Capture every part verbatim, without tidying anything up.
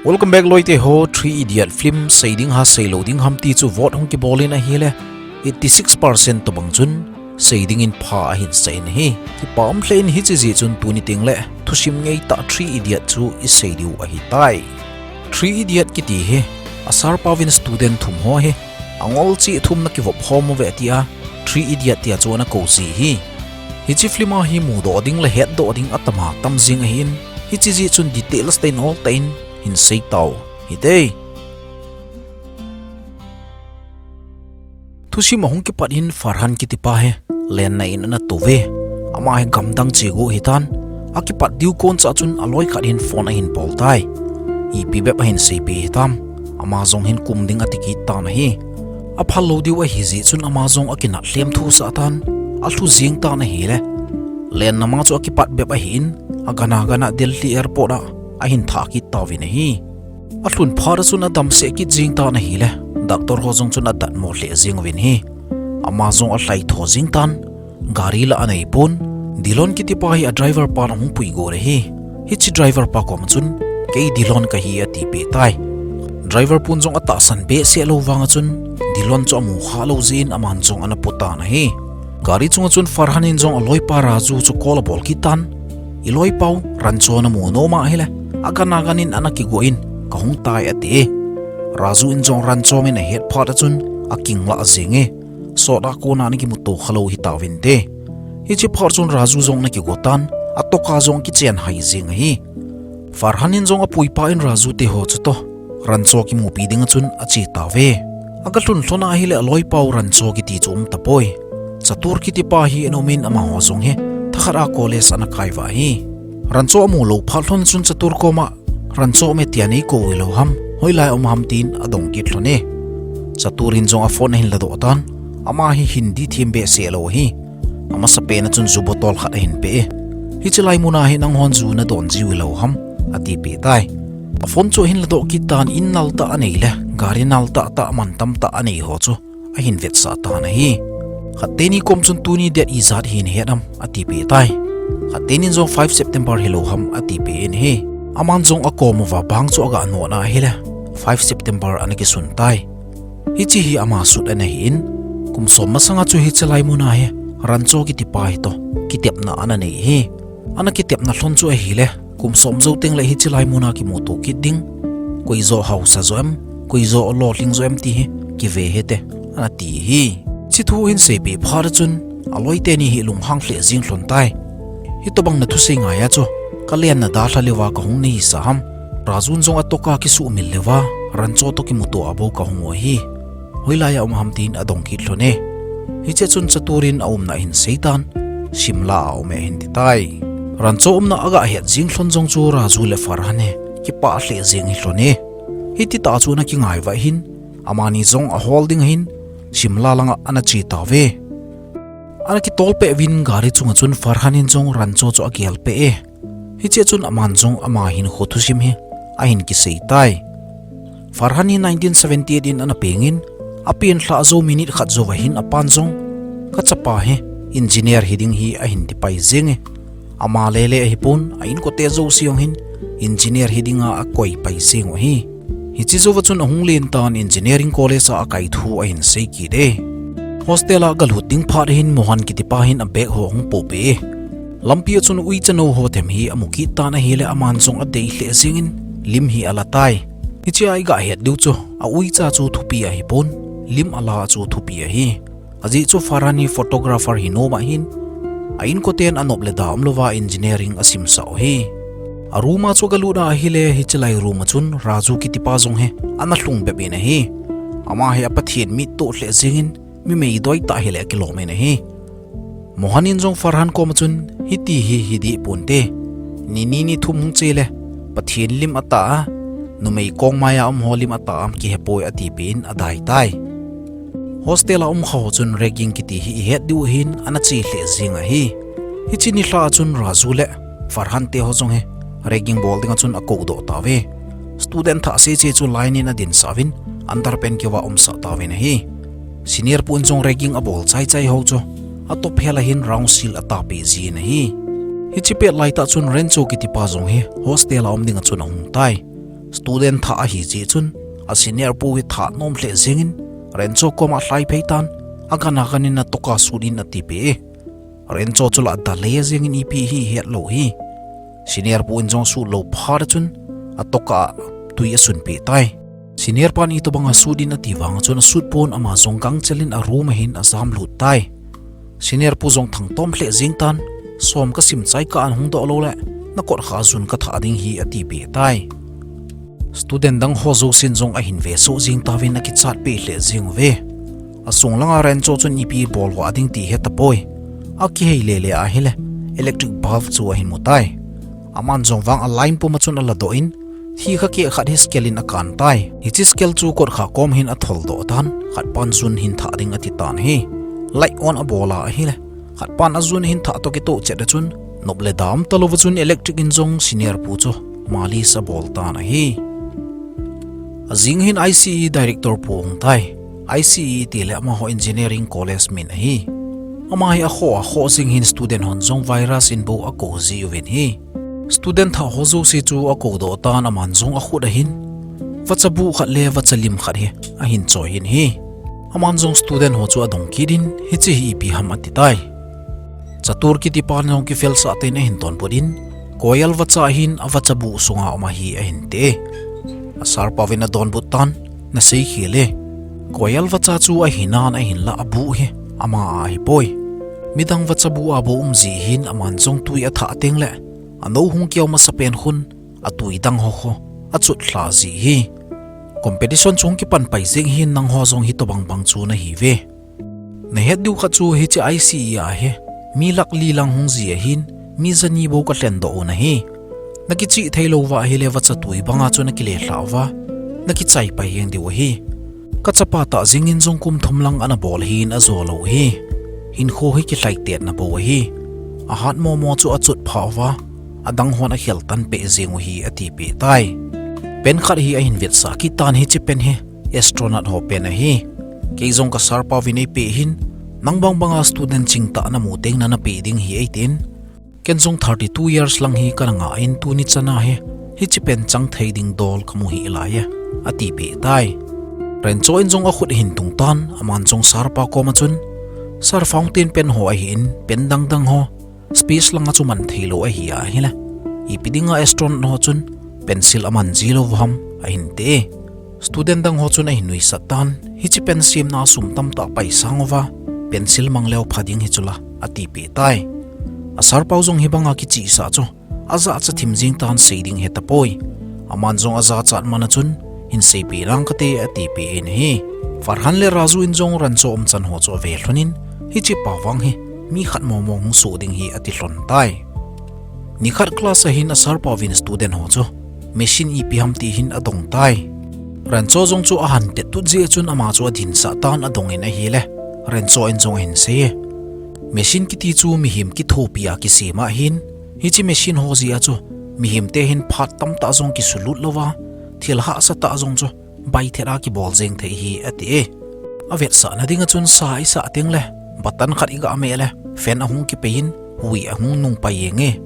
Welcome back loite ho. Three Idiot film sei ding ham sei lou ding ham ti chu vote hung kibol in ahile, eighty six percent tobang chun sei ding in pha ahin sa in ahi. Kipah um lheh in, hiche jeh chun tuni tengle thusim ngeitah Three Idiot chu isei diu ahitai. Three Idiot kiti hi asarpau vin student thum ho hi angol cheh thum na kivop khom uve tia Three Idiot tia chu ana kou ji ahi. Hiche film a hi mudoh ding le hetdoh ding atama tam jing ahin, hiche jeh chun details tah in ol tah in hin sei tau hite. Thusim ahung kipat in Farhan kitipa hi lenna in ana tou ve. Ama hi gamdang chegu ahitan, akipat diu kon cha chun aloi khat hin phone ahin bol tai. Ipi bep ahin seipeh hitam, ama jong hin kum ding ati kit tan ahi. Aphal lou diu ahi jeh chun ama jong akinat lhem thusah tan, alhu jing tan ahile, lenna ma chu akipat bep ahin, agana gana Delhi airport a ahin thah kit tauvin ahi. Alhun phat a chun adamsel kit jing tan ahile, doctor ho jong chun adatmo lheh jing uvin ahi. Ama jong alhaitho jing tan, gari la anei pon, Dilon kitipa hi a driver pan ahung puigot ahi. Hiche driver pa koma chun, kei Dilon kahi atipeh tai. Driver pun jong atahsan behseh lou vang a chun, Dilon chu amu kha lou jeh in aman jong ana pu tan ahi. Gari chunga chun Farhan in jong aloipa Raju chu call abol kit tan, iloipau Rancho namu nom ahile, agana gan in ana kigo in, kahung tai ati. Raju in jong Rancho min ahet phat a chun akinglah jenge. Sot a kona ana kimuto khalou hitauvinte. Hiche phat chun Raju jong ana kigo tan, atoka jong kichen hai jeng ahi. Farhan in jong apuipa in Raju teho chutoh Rancho kimupi dinga chun ache tauve. Aga lhun lhon ahile aloipau Rancho kiti chu um tapoi. Chatur kitipa hi ana um in amaho jong hi thakhat a college ana kai uva ahi. Rancho amu lou phat lhon chun Chatur koma Rancho um e tia neikou u lou ham, hoilai a um ham tin adong kit lhon e. Chatur in jong aphone ahin ladoh tan, ama hi Hindi them behseh lou ahi. Amasapen a chun ju bottle khat ahin pe e. Hiche lai muna hi nanghon ju nadon jiu lou ham, atipeh tai. Aphone chu ahin ladoh kit tan, in nal tah anei le gari nal tah tah mantam tah anei ho chu ahin vetsah tan ahi. Khat teni kom chun tuni date ijat hi nahet am, atipeh tai. Khat tenin jong five September hilou ham, atipeh in ahi. Aman jong akom uva bang chu aga notna ahile, five September ana kisun tai. Hiche hi ama sut ana hin, kum som masanga chu hiche lai muna hi Rancho kitipa hitoh kitepna ana nei ahi. Ana kitepna lhon chu ahile, kum som jou tengle hiche lai muna kimuto kit ding, koi jo hausa jo em, koi jo lolhing jo em ti hi kive hite, ana ti ahi. Hiche thu ahin seipeh phat a chun aloi teni hi lunghang lheh jeng lhon tai. Hitobang na thusei ngai a chu kalenna dalha leuva kahung nahi sa ham? Raju in jong atoka kisuhmil leuva Rancho toh kimuto a bou kahung u ahi. Hoilai a um ham tin adong kit lhon e. Hiche chun Chatur in aumna ahin seitan, Shimla a um e ahin titai. Rancho umna aga het jeng lhon jong chu Raju le Farhan hi kipah lheh jeng hi lhon e. Hititah chu ana kingai uva hin, amani jong ahol ding ahin, Shimla langa ana che tauve. Ana kitol peh uvin gari chunga chun Farhan in jong Rancho chu agel peh e. Hiche chun aman jong ama hinkho thusim hi ahin kisei tai. Farhan hi nineteen seventy eight in ana pengin, apenlhah jou minute khat jouva hin apan jong, kachapa hi engineer hiding hi ahin tipai jenge. Ama lele ahipon, a inkote jouse jong hin engineer hidinga akoi pai jeng u ahi. Hiche jouva chun ahung len tan engineering college a akai thu ahin sei kit e. Hostel a agalut ding phat hin Mohan kitipa hin abag ho ahung pohpeh e. Lampi a chun uicha nou ho them hi amu kit tan ahile aman jong adei lheh jengin lim hi ala tai. Hichea iga het diu chu, a uicha chu thupi ahipon, lim ala chu thupi ahi. Ajeh chu Farhan hi photographer hinom ahin, a inkoten anop le da umlouva engineering asimsah u ahi. A room a chu agalut a ahile hiche lai room a chun Raju kitipa jong hi ana lhung bep in ahi. Ama hi a Pathen mittoh lheh jengin, mi meidoi tah hile akilom in ahi. Mohan in jong Farhan koma chun, hiti hi hideh ponte. Ni ni ni thum hung che le Pathen lim atah a, numei kongmai a um ho lim atah am kihepoi atipeh in adai tai. Hostel a umkha ho chun ragging kiti hi ihet diu ahin ana che lheh jeng ahi. Hiche nilhah a chun Raju le Farhan teho jong hi ragging bol dinga chun akoudoh tauve. Student thah sese chu line in adinsah uvin underpant keuva umsah tauvin ahi. Senior pu in jong ragging abol chaichai ho chu atop hel a hin round seal atapeh jin ahi. Hiche pet laitah chun Rancho kitipa jong hi hostel a um dinga chun ahung tai. Student thah ahi jeh chun, a senior pu hi thah nom lheh jengin, Rencho koma lhai phei tan, agan agan in atoka sut in atipeh e. Rencho chu la dalei jengin ipi hi hetlou hi. Senior pu in jong sut lou phat a chun, atoka tui asunpeh tai. Senior pan itobang a sut in ati vang a chun asut pon ama jong gangchel in a room a hin ajam lut tai. Senior pu jong thangtom lheh jeng tan, som kasim chai kah a nahung doh lou le, nakot kha jun kathah ding hi atipeh tai. Student dang ho jousen jong ahin vesoh jeng tauvin akichat peh lheh jeng uve. Asung langa Rencho chun ipi bol vah ding ti hetapoi. Akihei lele ahile, electric bulb chu ahin mu tai. Aman jong vang a line pum a chun aladoh in, thikha keh khat hi scale in akan tai. Hiche scale chu kotkha kom hin atholdoh tan, khat pan jun hin thah ding ati tan ahi. Light on abol a ahile, khat pan ajun hin thah toh kitoh chet a chun, nop le dam talouva chun electric in jong senior pu chu malis abol tan ahi. Ajing hin I C E director pu ahung tai. I C E tile amaho engineering college min ahi. Ama hi akhoh akhoh jing hin student hon jong virus in bou akou jiuvin ahi. Student thah ho jouse chu akoudoh tan aman jong akhut a hin vacha buh khat le vacha lim khat hi ahin choi in ahi. Aman jong student ho chu adong kit in, hiche hi ipi ham ati tai. Chatur kiti pan jong kifelsah tah in ahin donbut in, koihal vacha hin avacha buh sunga um ahi ahin ti e. A sir pauvin adonbut tan, nasei khel e. Koihal vacha chu ahi nan ahinla abuh hi ama a ahipoi. Midang vacha buh a bou um jeh hin aman jong tui athah teng le, anou hung kiau masapen khun, atui dang ho khu achot lha ji hi. Competition chu hung kipan pai jeng hin nangho jong hitobang bang chu nahiuve. Nahet diu khat chu hiche I C E a hi mi lakh li lang hung ji ahin, mi jani bou kalhen doh u nahi. Nakichih theilouva ahile vacha tui banga chu nakile lhah uva, nakichai pai jeng diu ahi. Kachapa tah jingin jong kum thum lang ana bol hin ajo lou hi. Hinkho hi kilhaitetna bou ahi. Ahat momo chu achot pha uva, adang hon akhel tan peh jeng u hi atipeh tai. Pen khat hi ahin vetsah kit tan, hiche pen hi astronaut ho pen ahi. Kei jong ka sir pauvin eipeh hin, nang bang banga student chingtah namu teng nana peh ding hi eitin. Ken jong thirty two years lang hi kana ngah in tuni chana hi, hiche pen chang thei ding dol kamu hih lai e, atipeh tai. Rencho in jong akhut ahin tung tan, aman jong sir pa koma chun, Sir, fountain pen ho ahin, pen dang dang ho, space langa chu man theilou ahi ahile, ipi dinga astronaut ho chun pencil aman ji lou ham, ahin ti e. Student dang ho chun ahin nuisat tan, hiche pen semna a sum tamtah paisang uva, pencil mang leu pha ding hi chula, atipeh tai. A sir pau jong hibanga kichihsah chu ajachat thim jing tan, sei ding hetapoi. Aman jong ajachat man a chun, hin seipeh lang kate, atipeh in ahi. Farhan le Raju in jong Rencho umchan ho chu ave lhonin, hiche pa vang hi mi khat momo hung soh ding hi ati lhon tai. Nikhat class a hin a sir pauvin student ho chu machine ipi ham ti hin adong tai. Rencho jong chu ahan tettut jeh a chun ama chu adinsah tan, adongin ahile, Rencho in jong ahin sei e. Machine kiti chu mihem kithopi a kisem ahin, hiche machine ho jeh a chu mihemte hin phat tamtah jong kisulut louva, thil hahsatah jong chu baithet a kibol jeng thei hi, ati e. Avetsahna dinga chun sa isah tengle, button khat igah meh le, fan ahung kipei in, hui ahung nung pai jenge.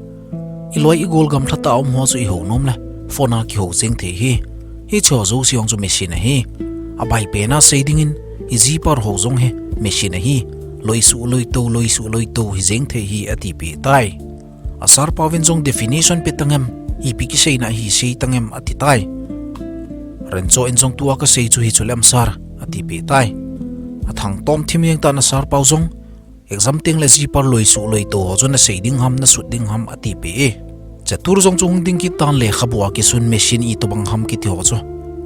Iloi igol gamlhatah a um ho chu ihou nom le, phone a kihou jeng thei hi. Hicheho jouse jong chu machine ahi. Abaipen a sei dingin, ijipar ho jong hi machine ahi. Loisuh loitou, loisuh loitou hijeng thei hi, atipeh tai. A sir pauvin jong definition pe tangem, ipi kiseina ahi sei tangem, ati tai. Rencho in jong tua kasei chu hichu lem sir, atipeh tai. Athangtom thim jeng tan a sir pau jong, exam tengle jipar loisuh loitou ho chu nasei ding ham, nasut ding ham, atipeh e. Chatur jong chu hung ding kit tan, lekhabu a kisun machine itobang ham kiti ho chu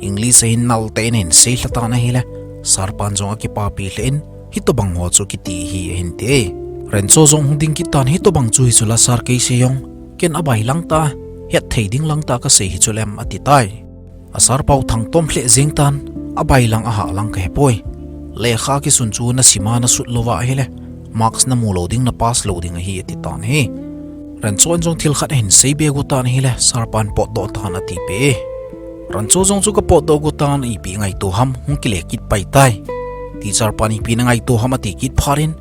English a hin naltah in ahin seilha tan ahile, sir pan jong akipapi lheh in, hitobang ho chu kiti hi ahin ti e. Rencho jong hung ding kit tan, hitobang chu hichu la sir, kei sei jong ken abai langtah, hetthei ding langtah kasei hichu lem, ati tai. A sir pau thangtom lheh jeng tan, abai lang ahah lang kahepoi. Lekha kisun chu nasima nasut louva ahile, marks namu lou ding, na pass lou ding ahi, ati tan ahi. Rencho in jong thil khat ahin seibe got tan ahile, sir pan potdoh tan, atipeh e. Rencho jong chu kapotdoh got tan, ipi ngaito ham, hung kile kit pai tai. Teacher pan ipi nangaito ham ati kit phat in,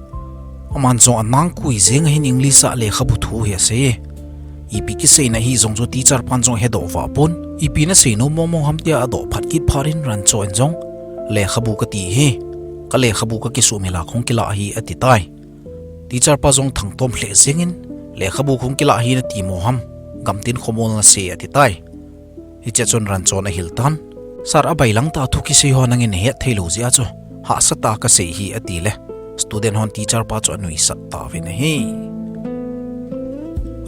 aman jong anangkui jeng ahin English a lekhabu thu hi asei e. Ipi kiseina hi jong chu teacher pan jong hedoh vah pon, ipi nasei nom mong mong ham tia adoh phat kit phat in Rancho in jong, lekhabu kati hi, ka lekhabu kakisuhmil a kahung kilah hi ati tai. Teacher pa jong thangtom lheh jeng in, lekhabu kahung kilah hi nati mo ham, gamtin khomol nase ati tai. Hiche chun Rancho in ahil tan, Sir, abailang tah a thu kisei ho nangin nahet thei lou jeh a chu hahsa tah a kasei hi ati le, student hon teacher pa chu anuisat tauvin ahi.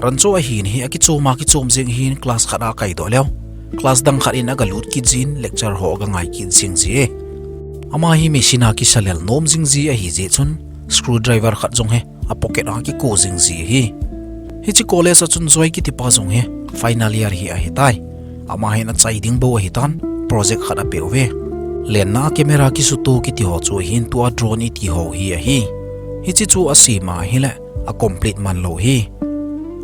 Rancho ahin hi akichom a kichom jeng hin class khat a akaidoh leu, class dang khat in agalut kit jin lecture ho agangai kit jeng ji e. Ama hi machine a kisa lel nom jing ji ahi jeh chun screwdriver khat jong hi apocket a kiko jing ji ahi. Hiche college a chun Joy kiti pa jong hi final year hi ahi tai. Ama hin achai ding bou ahi tan, project khat apeh uve. Lenna a camera kisuto kiti ho chu ahin, tua drone iti ho hi ahi. Hiche chu asem ahile acomplete man lou hi.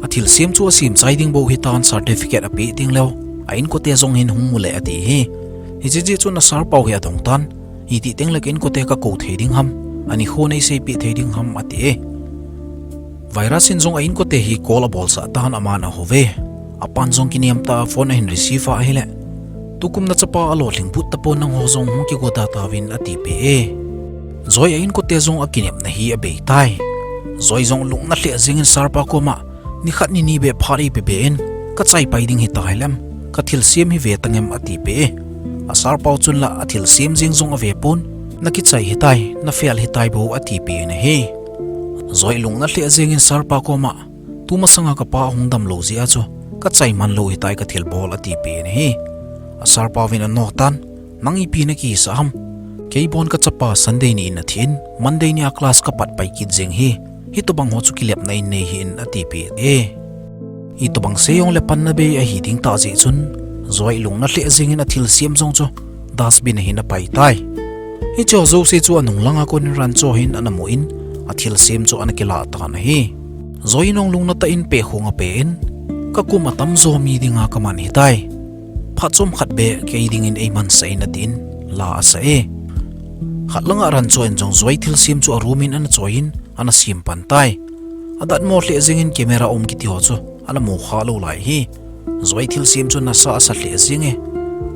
Athilsem chu asem chai ding bou ahi tan, certificate apeh ding leu, a inkote jong hin hung mu le ati hi. Hiche jeh chun a sir pau hi adong tan, itih teng le ka inkote kakou thei ding ham, ani khun eiseipeh thei ding ham ati e. Virus in jong a inkote hi call abolsah tan, aman ahou ve. Apan jong kinem tah a phone ahin receive a ahile, tukum nachapa alolhing but tapon, nangho jong hung kigoda tauvin atipeh e. Joy a inkote jong akinepna hi abei tai. Joy jong lungna lheh jeng in sir pa koma, nikhat nini beh phat eipeh be in, kachai pai ding hita hilem, kathilsem hi ve tangem atipeh e. A sir pau chun la athilsem jeng jong ave pon, nakichai hitai, na fail hitai bou atipeh in ahi. Joy lungna lheh jeng in sir pa koma, tumasanga kapa ahung damlou jeh a chu kachai man lou hitai kathilbol atipeh in ahi. A sir pauvin anoh tan, nang ipi nakihisah ham? Keibon kachapa Sunday ni in athi in, Monday ni a class kapat pai kit jeng hi. Hitobang ho chu kilepna in nei hih in atipeh e. Itobang seijongle panna bei ahi ding tah jeh chun, Joy lungna lheh jeng in athilsem jong chu dustbin a hin apai tai. Hicheho jouse chu anung langa kon in Rancho hin ana mu in, athilsem chu ana kilah tan ahi. Joy in jong lungna tah in pehkhong ape in, kakum atamjo mi dinga kaman hitai. Phat chomkhat beh kei dingin eimansah in atin, la asah e. Khat langa Rancho in jong Joy thilsem chu a room in ana choi in, ana sem pan tai. Adatmo lheh jeng in camera um kiti ho chu ana mu kha lou lai hi. Joy thilsem chu nasa asa lheh jeng e.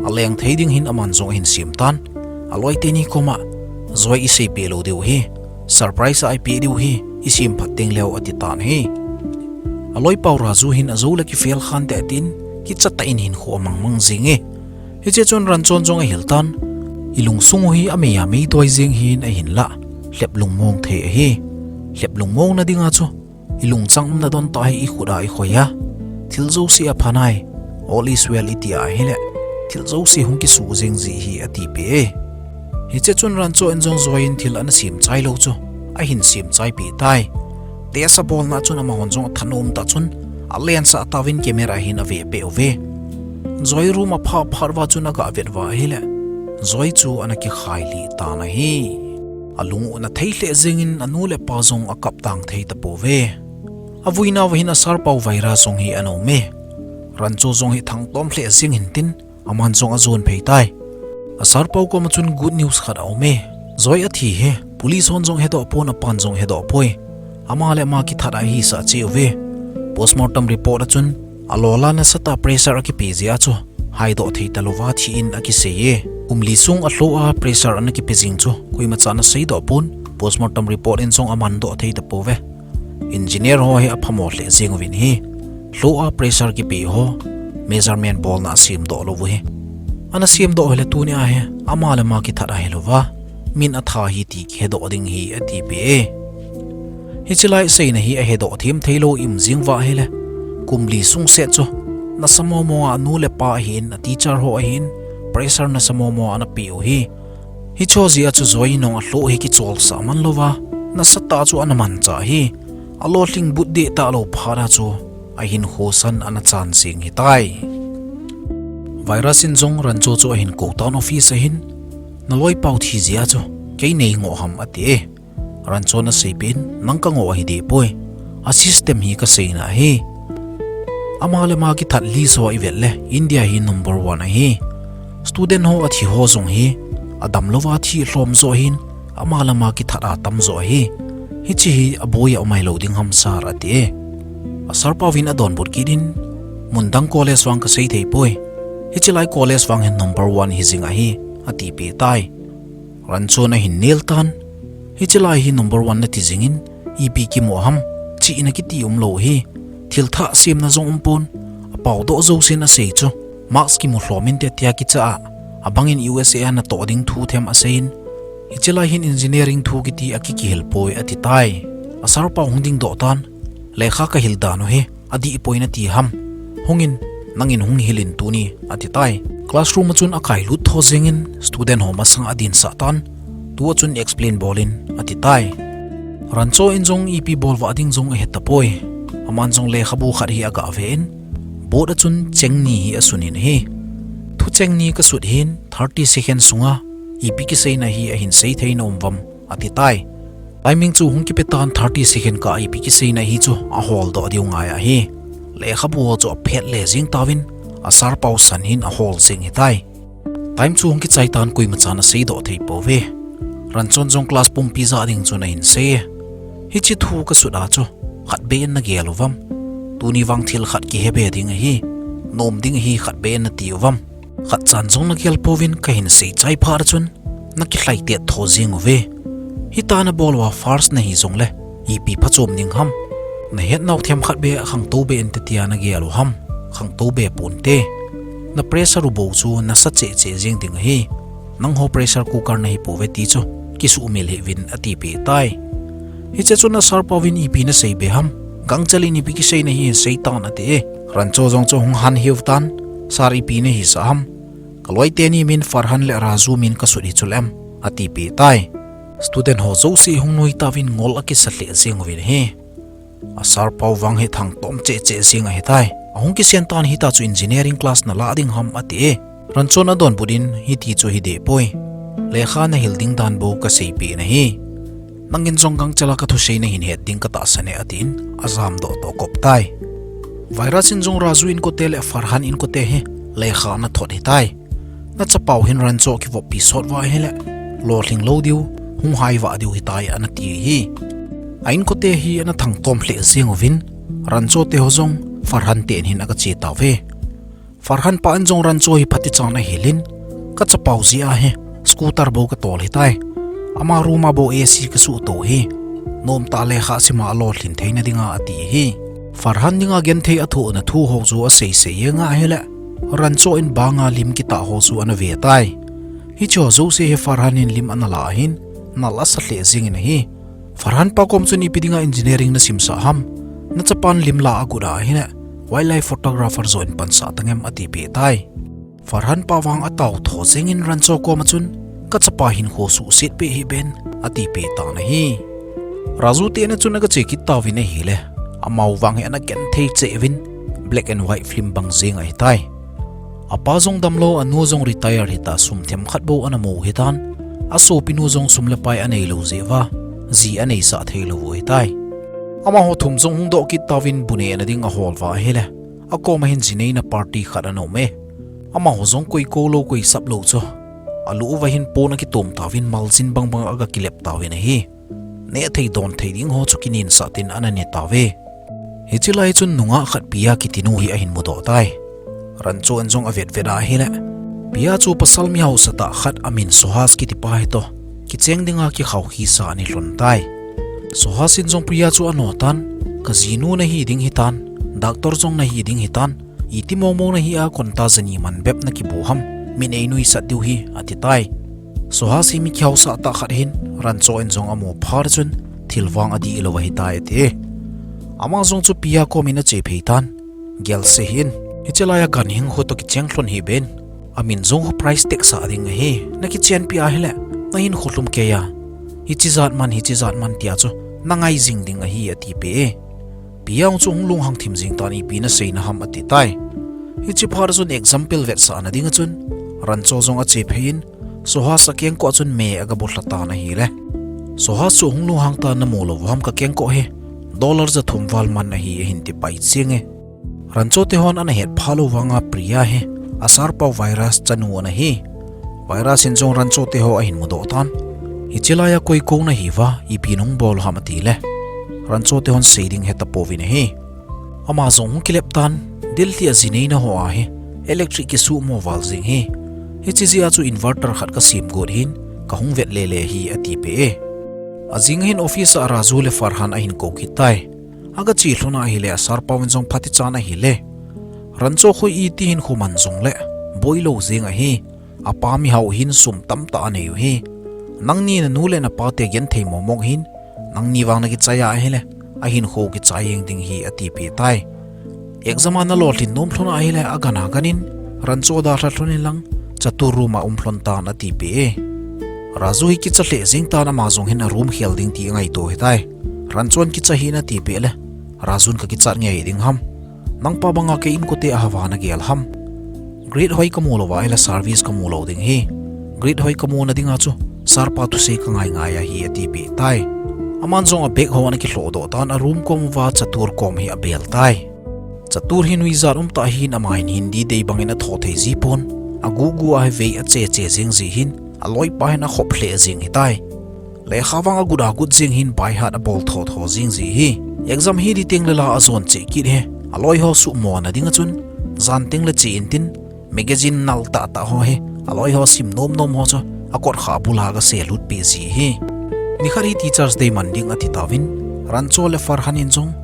Aleng thei ding hin aman jong ahin sem tan. Aloi teni koma, Joy iseipeh lou diu hi, surprise a ipeh diu hi, isem phat teng leu ati tan ahi. Aloi pau Raju hin ajou le kifel khante atin, kichatah in hinkho amang mang jeng e. Hiche chun Rancho in jong ahil tan, ilungsung u hi amei a meitoi jeng hin ahinlah, lhep lungmong thei ahi. Lhep lungmong na dinga chu, ilungchang umna don tah hi ikhut a ikhoi a, thil jouse apha nai, all is well iti a ahile, thil jouse hung kisuh jeng ji hi atipeh e. Hiche chun Rancho in jong Joy in thil ana sem chai lou chu ahin sem chaipeh tai. Test abolna chun amahon jong athanom tah chun, alensah tauvin camera hin avepeh uve. Joy room aphah phat uva chun aga vet uva ahile, Joy chu ana kikhailih tan ahi. Alung u ana thei lheh jeng in anu le apa jong akap tang thei tapouve. Avuinauva hin a sir pau Virus jong hi ana um e. Rancho jong hi thangtom lheh jeng hintin, aman jong ajon phei tai. A sir pau koma chun good news khat aum e. Joy athi hi police hon jong hedoh pon, apan jong hedoh poi. Ama le ama kithat a ahisah cheh uve. Postmortem report a chun, alol a nasatah pressure akipe jeh a chu haidoh thei talouva thi in akisei e. Kum li sung alhoh a pressure ana kipe jing chu koimacha ana seidoh pon, postmortem report in jong amandoh thei tapouve. Engineer ho hi aphamo lheh jeng uvin ahi. Lhoh a pressure kipe ho, measurement bolna asemdoh lou u hi. Ana semdoh hile tunia hi ama le ama kithat ahilouva, min atha hi ti kihedoh ding hi atipeh e. Hiche lai seina hi ahedoh them theilou i um jeng uva ahile, kum li sung seh chu, nasa momo a anu le apa ahin, a teacher ho ahin, pressure nasa momo a ana peh u hi. Hicheho jeh a chu Joy in jong alhoh hi kicholsah man louva, nasatah chu ana manchah hi. Alolhing but deh talou phat a chu, ahinkho san ana chan jeng hitai. Virus in jong Rancho chu ahin kou tan office a hin, naloipau thi jeh a chu kei nei ngoh ham ati e. Rancho in aseipeh in, nang kangoh ahi deh poi. A system hi kaseina ahi. Ama le ama kithat list ho ivet le India hi number one ahi. Student ho athi ho jong hi, adamlouva thi lhom joh hin, ama le ama kithat a tamjoh ahi. Hiche hi aboi a um ahilou ding ham sir ati e. Asarpau vin adonbut kit in, mundang college vang kasei thei poi. Hiche lai college vang hin number one hi jing ahi, atipeh tai. Ranchon ahin nel tan. Hiche lai hi number one nati jingin, ipi kimu ham, chihna kiti umlou hi. Thil thah semna jong umpon, apao doh jousen asei chu. Marks kimu lhom inte tia kicha a, abangin U S A a natoh ding thu them aseiyin, hiche lai hin engineering thu kiti akikihil poi ati tai. Asarpau hung dingdoh tan, lekha kahil dan u hi, adih poi nati ham. Hungin, nangin hung hilin tuni, ati tai. Classroom a chun akailut tho jengin, student ho masanga adinsah tan, tua chun explain bolin, ati tai. Rancho in jong ipi bolvah ding jong ahetapoi. Aman jong lekhabu khat hi agah ve in, board a chun cheng ni hi asunin ahi. Thucheng ni kasut hin thirty second sunga ipi kiseina hi ahin sei theina um vam, ati tai. Timing chu hung kipetan thirty second kah a ipi kiseina hi chu aholdoh diu ngai ahi. Lekhabu ho chu aphet le jeng tauvin, asarpau san hin ahol jeng hitai. Time chu hung kichai tan koimachan aseidoh thei pouve. Ranchon jong class pumpi jah ding chun ahin sei e. Hiche thu kasut a chu, khatbeh in nagel uvam. Tuni vang thil khat kihebe ding ahi. Nom ding ahi khatbeh in nati uvam. Khatchan jong nagel pouvin kahin seichai phat a chun, nakilhai tet tho jeng uve. Hitia nabol uva first nahi jongle, ipi phachom ding ham. Nahetnau themkhat beh khangtou beh inte tia nagel u ham. Khangtou be ponte. Na pressure u bou chu nasa cheh cheh jeng ding ahi. Nangho pressure cooker nahi pouve ti chu, kisumil hih uvin atipeh tai. Hiche chun asarpau vin ipi nasei be ham. Gangchel in ipi kiseina hi seitan ati e. Rancho jong chu hung han hiu tan. Sir ipi nahisah ham. Kaloi teni min Farhan le Raju min kasut hi chuleh em, atipeh tai. Student ho jouse hung nui tauvin ngol akisa lheh jeng uvin ahi. Asarpau vang hi thangtom cheh cheh jeng ahitai. Ahung kisen tan hitia chu engineering class nalah ding ham ati e. Ranchon adonbut in hiti chu hideh poi. Lekha nahil ding dan bou kaseipeh nahi. Nangin jong gangchel a kathusei nahin het ding katahsan e atin ajamdoh toh kop tai. Virus in jong Raju inkote le Farhan inkote hi lekha anathot hitai. Nachapau hin Rancho kivoppi sot uva ahile, lolhing lou diu, hung hai vah diu hitai anati ahi. A inkote hi anathangtom lheh jeng uvin, Rancho teho jong Farhan ten hin agache tauve. Farhan pa in jong Rancho hi phatechan ahilin, kachapau jeh ahi, scooter bou katol hitai. Ama room a bou A C kasuhto hi. Nomtah lekha sima alolhin theina dinga ati ahi. Farhan dinga genthei athohna thu ho chu aseisei jenga ahile, Rancho in banga lim kitah ho chu anave tai. Hicheho jouse hi Farhan in lim analah ahin, nal asa lheh jengin ahi. Farhan pa kom chun ipi dinga engineering nasimsah ham. Nachapan lim la agot ahile, wildlife photographer joh in pansah tangem atipeh tai. Farhan pa vang atao tho jengin Rancho koma chun, kachapa hinkho suhset peh hih ben, atipeh tan ahi. Raju te ina chun agache kit tauvin ahile, amau vang hi anagenthei cheh uvin, black and white film bang jeng ahitai. Apa jong damlou, anu jong retire hita, sum themkhat bou anamu hitan, asopinu jong sum le pai aneilou jeh uva, ji aneisah theilou u ahitai. Amaho thum jong hungdoh kit tauvin bu nehna ding ahol uva ahile, akoma hin ji neina party khat ana um e. Amaho jong koi koulou koi saplou chu, alu uva hin pon akitom tauvin maljin bangbang agakilep tauvin ahi. Nehthei donthei ding ho chu kinensah tin anane tauve. Hiche lai chun nungah khat Pia kitinu hi ahin mudoh tai. Rancho in jong avetvet ahile, Pia chu pasal mihaosatah khat amin Suhas kitipa hitoh kicheng dinga kikhaokhi sa ana lhon tai. Suhas in jong Pia chu anotan, kajinu nahi ding hitan, doctor jong nahi ding hitan, iti mongmong nahi a konta jani man bep nakibu ham, min einuisat diu hi, atitai. Suhas hi mi kihaosatah khat ahin, Rancho in jong amu phat chun, thil vang adihlou ahitai ati. Ama jong chu Pia komin achephei tan, gelse hih in, hiche laiya ganhing ho toh kicheng lhon hih ben, amin jong khu price tag sah ding ahi, nakichenpi ahile, nahinkho lhum keiya, hiche jat man, hiche jat man tia chu nangai jing ding ahi atipeh e. Pia jong chu hung lunghang thim jeng tan, ipi naseina ham atitai. Hiche phat chun example vetsahna dinga chun, Rancho jong achephei in, Suhas akengkoh a chun me agabulha tan ahile, Suhas chu hung lunghang tan, namu lou u ham kakengkoh hi, dollar jathum val man ahi ahin tipai jenge. Rancho tehon ana hetpha lou vanga Pia hi, asarpau Virus chanu ana hi. Virus in jong Rancho teho ahin mudoh tan, hiche laiya koi kou nahiuva, ipi nahung bol u ham atile, Rancho tehon sei ding hetapouvin ahi. Ama jong hung kilep tan, Delhi a ji neina ho a hi electric kisuhmo val jing hi. Hiche jeh a chu inverter khat kasem got hin, kahung vet lele hi atipeh e. Ajing hin office a Raju le Farhan ahin kou kit tai. Aga che lhon ahile, a sir pa in jong phatichan ahile, Rancho khu iti hinkho man jongle boilou jeng ahi. Apa mihao hin sum tamtah anei u hi. Nangni nanu le napa te genthei momong hin, nangni vang nakichai a ahile, ahinkho kichai jeng ding hi atipeh tai. Exam a nalolhin nom lhon ahile, agan agan in, Rancho dalha lhon in lang, Chatur room a um lhon tan atipeh e. Raju hi kicha lheh jeng tan, ama jong hin a room khel ding ti angaito hitai. Rancho in kicha hih in atipeh le, Raju in kakichat nge hiding ham. Nangpa banga kei inkote a hava nagel ham. Grade hoi kamu lou va ahile service kamu lou ding hi. Grade hoi kamu nading a chu, sir pa thusei kangai ngai ahi atipeh tai. Aman jong a bag ho ana kilhoh doh tan, a room kom uva Chatur kom hi abel tai. Chatur hi nuijat umtah hin, ama hin Hindi dei bangin atho thei ji pon. Agugu a hi vei ache che jeng ji hin, aloipa hin akhop lheh jeng hitai. Lekha vang agut agut jeng hin, by heart abol tho tho jeng ji hi. Exam hi ding teng le la ajon cheh kit hi. Aloi ho suhmo nading a chun, jan teng le che intin, magazine nal tah tah ho hi, aloi ho sim nom nom ho chu, akot kha bul a aga se lut peh ji hi. Nikhat hi Teachers Day man ding ati tauvin, Rancho le Farhan in jong,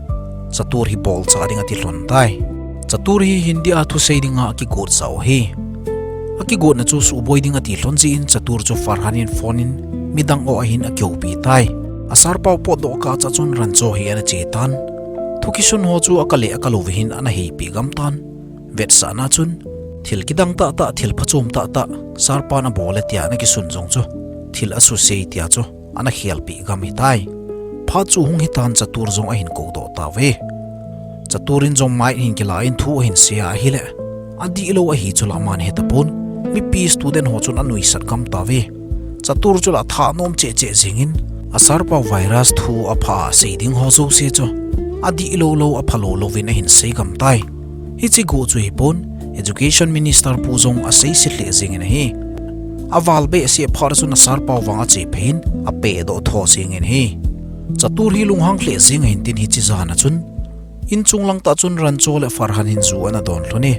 Chatur hi bolcha ding ati lhon tai. Chatur hi Hindi a thusei dinga akigot sau hi. Akigotna chu suboi ding ati lhon jeh in, Chatur chu Farhan in phone in midang o ahin akihoupi tai. A sir pau potdoh kah cha chun Rancho hi ana che tan. Thu kisun ho chu akah le akah lou hin ana heipeh gam tan. Vetsahna chun, thil kidang tah tah, thil phachom tah tah, sir pan abol e tia ana kisun jong chu, thil asusei tia chu ana khelpeh gam hitai. Phat chu hung hitan, Chatur jong ahin koudoh tauve. Chatur in jong mic ahin kila in thu ahin sei a ahile, adihlou ahi chu la aman ahe tapon. Mipi student ho chun anuisat gam tauve. Chatur chu la thanom cheh cheh jeng in, a sir pau virus thu apha a sei ding ho jouse chu, adihlou lou, aphalou louvin ahin sei gam tai. Hiche guh chu hipon, Education Minister pu jong aseiset lheh jeng in ahi. Aval behseh phat a chun a sir pau vang ache phei in, apehdoh tho jeng in ahi. Chatur hi lunghang lheh jeng ahin tin, hiche jan a chun, inchung lang tah chun Rancho le Farhan hin ju ana don lhon e.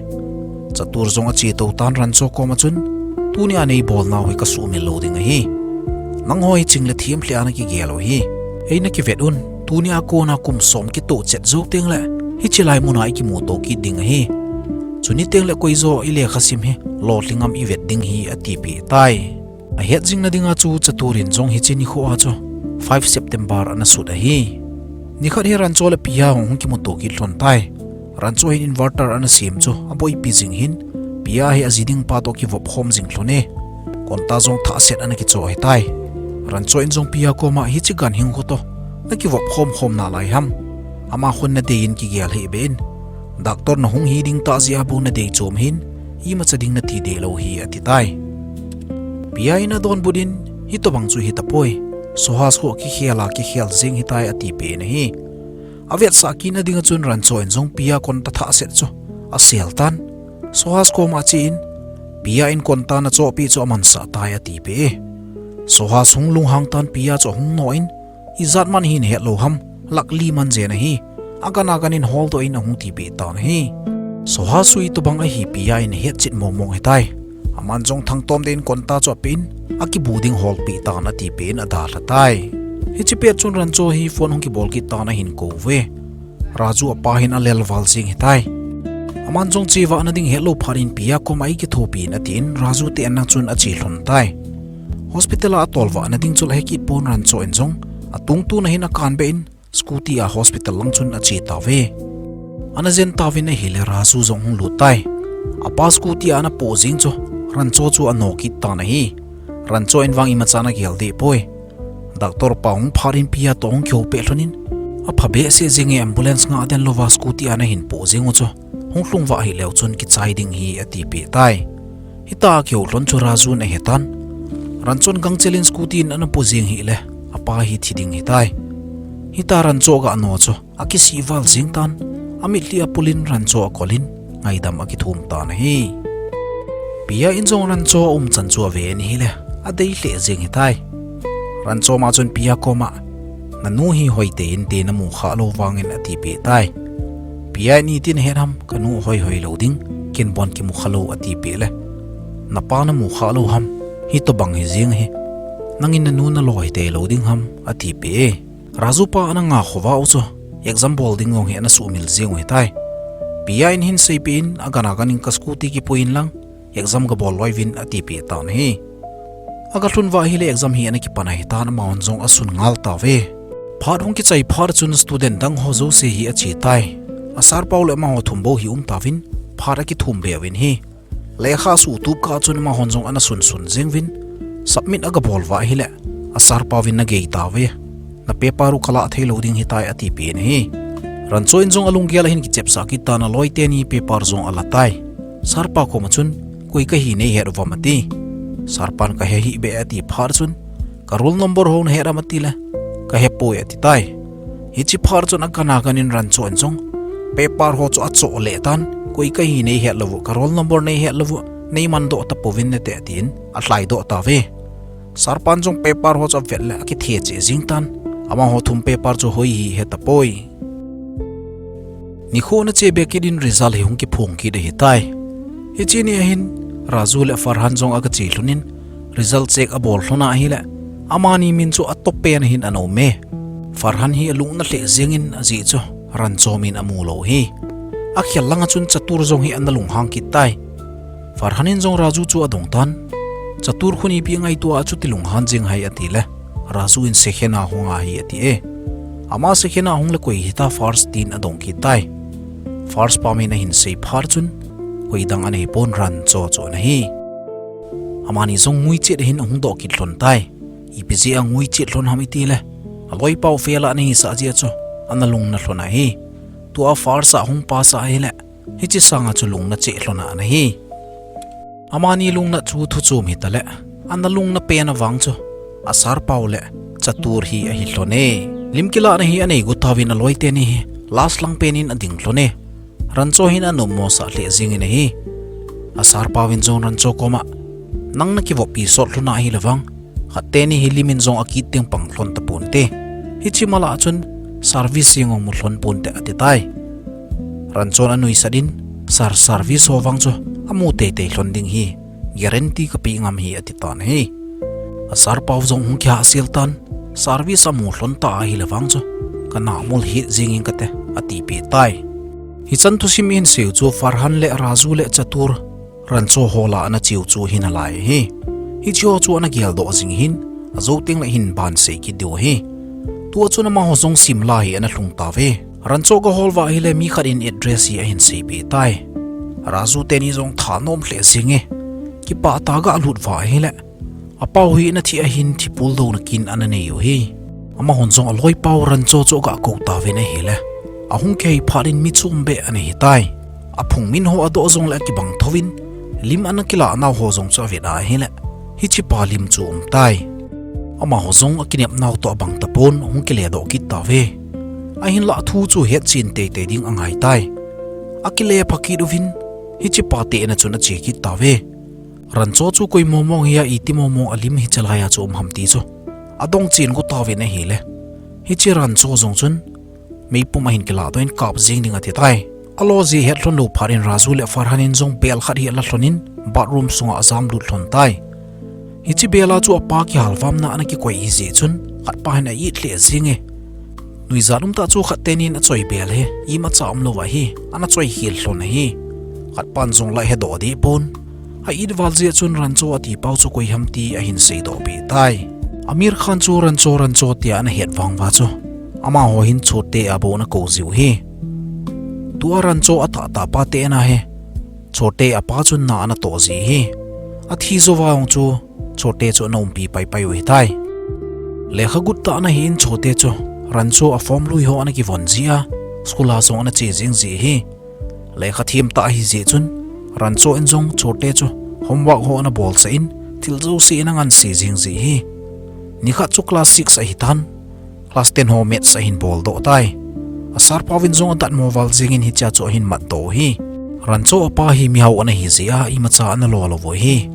Chatur jong ache tou tan, Rancho kom a chun, tunia neibol nau hi kasuhmil lou ding ahi. Nangho hi ching le them lheh a nakigel u hi. Eina kivet un, tunia kona kum som kitoh chet jou teng le, hiche lai muna ikimuto kit ding ahi. Chuni teng le koi jo ilekha sim hi lolhing am ivet ding hi, atipeh tai. Ahet jing nading a chu Chatur in jong hiche nikho a chu five September ana sut ahi. Nikhat hi Rancho le Piya hung kimuto kit lhon tai. Rancho hin inverter ana sem chu aboipi jing hin, Piya hi aji ding pa toh kivop khom jing lhon e. Konta jong thah set ana kicho hitai. Rancho in jong Piya koma hiche ganhing khu toh nakivop khom khom nalai ham. Ama khun nadei in kigel hih beh in. Doctor nahung hi ding tah jeh a bou nadei chom hin, imacha ding nati deh lou hi, ati tai. Piya in adonbut in, hitobang chu hitapoi. Suhas khu akikhel a kikhel jeng hitai, atipeh in ahi. Avetsah kit nading a chun Rancho in jong Piya konta thah set chu asel tan. Suhas koma ache in, Piya in konta nachohpeh chu amansah tai, atipeh e. Suhas hung lunghang tan, Piya chu ahung noh in, ijat man hi nahet lou ham, lak li man jeng ahi. Agan agan in holdoh in ahung tipeh tan ahi. Suhas chu itobang ahi Piya in ahet chet momong hitai. Aman jong thangtom deh in konta chu apeh in, akibu ding holpeh tan, atipeh in adalha tai. Hiche pet chun Rancho hi phone hung kibol kit tan, ahin kou uve. Raju apa hin alel val jeng hitai. Aman jong che vah nading hetlou phat in Piya koma eikithopi in atin, Raju te an lang chun ache lhon tai. Hospital a atol vah nading chu la hekit pon, Rancho in jong atungtun a hin akan beh in scooty a hospital lang chun ache tauve. Ana jen tauvin ahile Raju jong hung lut tai. Apa scooty a ana poh jeng chu Rancho chu ano kit tan ahi. Rancho in vang imacha ana gel deh poi. Doctor pa hung phat in Piya toh hung kihou peh lhon in, apha behseh jeng e, ambulance ngah den louva scooty a ana hin poh jeng u chu, hung lhung vah hih leu chun kichai ding hi, atipeh tai. Hita akihou lhon chu Raju in ahe tan. Rancho in gangchel in scooty in ana poh jeng hih le, apa hi thi ding hitai. Hita Rancho aga no chu akisih val jeng tan, amitlhi apul in Rancho akol in, ngaidam akithum tan ahi. Piya in jong Rancho aumchan chu ave in ahile, adei lheh jeng hitai. Rancho ma chun Piya koma, nanu hi hoitei inte namu khah lou vangin, atipeh tai. Pia in iti nahet ham, kanu hoihoi lou ding, ken bon kimu kha lou ati peh le. Napa namu kha lou ham, hitobang hi jing hi. Nangin nanu nalo hitei lou ding ham, ati peh e. Raju pa ana ngah khovah u chu, exam bol ding jong hi ana sumil jing u hitai. Pia in hin seipeh in, agan agan in ka scooty kipui in lang, exam gabol loi uvin ati peh tan ahi. Aga lhun uva ahile exam hi ana kipan ahitan, amahon jong asun ngal tauve. Phat hung kichai phat chun student dang ho jouse hi ache tai. A sir pau le amaho thum bou hi um tauvin, phat akithum be uvin ahi. Lekha suhtup kah chun amahon jong ana sunsun jing uvin, submit agabol uva ahile, a sir pauvin agei tauve. Na paper u kalah thei lou ding hitai ati peh in ahi. Rancho in jong alunggel ahin kichepsah kit tan, aloi teni paper jong ala tai. Sir pa koma chun, koi kahi neihet uvam ati. Sir pan kahe hih beh ati phat chun, ka roll number ho nahet am ati le, kahe poi ati tai. Hiche phat chun agan agan in Rancho in jong, paper ho chu achoh leh tan, koi kahi neihet lou u, ka roll number neihet lou u, neiman doh tapouvin nate atin, alhai doh tauve. Sir pan jong paper ho chu avet le akithe cheh jing tan. Amaho thum paper chu hoi hi he tapoi. Nikho ana che be kit in result hi hung kiphong kit ahitai. Hiche ni ahin Raju le Farhan jong aga che lhon in result check abol lhon ahile, amani min chu atop pen ahin ana um e. Farhan hi alung ana lheh jing in ajeh chu Rancho min amu lou hi. Akhel langa chun Chatur jong hi ana lunghang kit tai. Farhan in jong Raju chu adong tan. Chatur khun ipi ngaito a chuti lunghan jing ham ati le, Raju in second a hung ahi ati e. Ama second a hung le koi hita first tin adong kit tai. First pa min ahin sei phat chun, koi dang ana hipon, Rancho chu ana hi. Amani jong nguichet ahin ahung doh kit lhon tai. Ipi jeh a nguichet lhon ham iti le, aloi pau fail a ana hisah jeh chu ana lung ana lhon ahi. Tua first a hung pass a ahile, hiche sanga chu lung ana che lhon ana hi. Amani lungnat chu thu chom hita le, ana lung ana pen avang chu, a sir pau le Chatur hi ahi lhon e. Lim kilahna hi anei got tauvin aloi teni hi last lang pen in ading lhon e. Rancho hin ana um mosah lheh jing in ahi. A sir pauvin jong Rancho koma, nang nakivoppi sot lhon ahile vang, khat teni hi lim in jong akit ding pang lhon tapon te. Hiche malah chun service jong mu lhon pon te ati tai. Rancho in anuisat in, sir, service ho vang chu amu teitei lhon ding hi, guarantee kape ngam hi ati tan ahi. A sir pau jong hung kihahsel tan, service amu lhon ta ahile vang chu, kana mol hih jing in kate ati peh tai. Hichan thusim in seiu chu Farhan le Raju le Chatur Rancho ho lah a ana cheu chu ahi nalai hi. Hiche ho chu ana geldoh jing hin, ajou teng le hin ban sei kit diu ahi. Tua chun amaho jong Shimla hi ana lhung tauve. Rancho gahol uva ahile mi khat in address hi ahin seipeh tai. Raju teni jong thanom lheh jing e. Kipah tah a galut uva ahile, apau hi ana thi ahin thipul douna kin ana nei u hi. Amahon jong aloi pau Rancho chu aga kou tauvin ahile, ahung kihei phat in mi chom beh ana hitai. Aphung min ho adoh jong le akibang thouvin, lim ana kilah nau ho jong chu avet ahile, hichepa lim chu aum tai. Amaho jong akinep nau toh abang tapon, ahung kile doh kit tauve. Ahinlah thu chu hetchen teitei ding angai tai. Akile pha kit uvin, hichepa tehna chun ache kit tauve. Rancho chu koi momong hia, iti momong a lim hiche laiya chu um ham ti chu adong chen got tauvin ahile, hiche Rancho jong chun meipum ahin kilah doh in kap jing ding ati tai. Alo jeh het lhon lou phat in Raju le Farhan in jong bel khat hi ala lhon in bathroom sunga ajam lut lhon tai. Hiche bel a chu apa kihal vamna ana kikoi ahi jeh chun khatpa hin a-it lheh jing e. Nuijat umtah chu khat tenin achoi bel hi imacha umlou ahi, ana choi khel lhon ahi. Khatpan jong la hedoh deh pon. A-it val jeh chun Rancho ati pau chu koi ham ti ahin seidoh peh tai. Aamir Khan chu Rancho, Rancho tia ana het vang uva chu, amaho hin Chote a bou ana kou jiu hi. Tua Rancho atahtah pa te ana hi. Chote apa chun na ana toh ji hi. Athi jouva jong chu Chote chu ana umpi paipai u ahitai. Lekha gut tah ana hin Chote chu Rancho a form lui ho ana kivon ji a, school a jong ana che jing ji hi. Lekha them tah ahi jeh chun Rancho in jong Chote chu homework ho ana bolsah in thil jouse ana ngansi jing ji hi. Nikhat chu class six ahitan, class ten ho maths ahin boldoh tai. A sir pauvin jong adatmo val jengin hichea chu ahin matdoh u hi. Rancho apa hi mihao ana hi jeh a imacha ana lo lou u hi.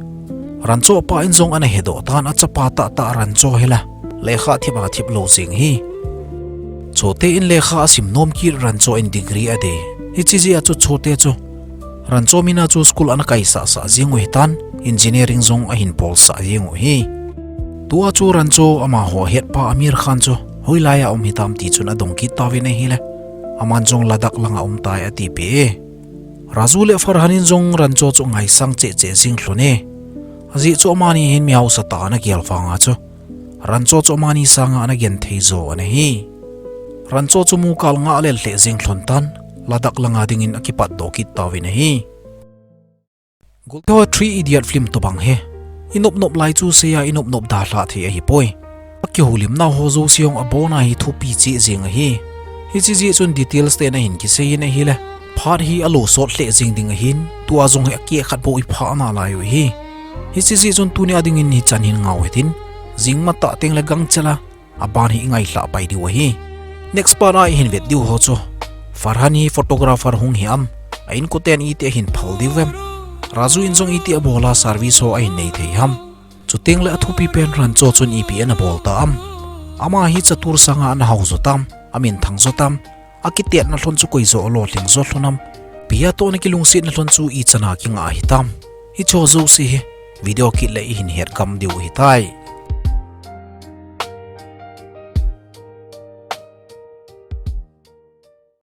Rancho apa in jong ana hedoh tan, achapa tahtah Rancho hi la lekha thip a thip lou jeng hi. Chote in lekha asim nom kit, Rancho in degree adei. Hiche jeh a chu Chote chu Rancho mina chu school ana kaisah sah jeng u hitan, engineering jong ahin bolsah jeng u hi. Tua chu Rancho amaho hetpa Amir Khan chu hoilai a um hitam ti chun adong kit tauvin ahile, aman jong Ladakh langa um tai atipeh e. Raju le Farhan in jong Rancho chu ngaisang cheh cheh jeng lhon e. Ajeh chu amani hin mi hausa tah ana gel vanga chu Rancho chu amani sanga ana genthei jo ana hi. Rancho chu mukal ngah lel lheh jeng lhon tan, Ladakh langa dingin akipatdoh kit tauvin ahi. Golteho Three Idiot film tobang hi inopnop lai chu seiya inopnop dalhah thei ahipoi. Akihoulim nau ho jouse jong abona hi thupi cheh jeng ahi. Hiche jeh chun details te nahin kisei in ahile, phat hi alo sot lheh jeng ding ahin, tua jong hi akeh khat bou iphah nalai u hi. Hiche jeh chun tunia dingin hichan hin ngau hitin, jing matah tengle gangchel a aban hi ingailhah pai diu ahi. Next part a ihin vet diu ho chu, Farhan hi photographer hung hi am, a inkoten iti ahin phal diu vem, Raju in jong iti abol a service ho ahin nei thei ham, chutengle athupi pen Rancho chun ipi ana bol ta am, ama hi chatur sanga ana hao jo tam, aminthang jo tam, akitetna lhon chu koi joh alolhing jo lhon am, ipi atoh ana kilungsetna lhon chu ichan a kingah hitam, hicheho jouse hi video kit le ihin het gam diu ahitai.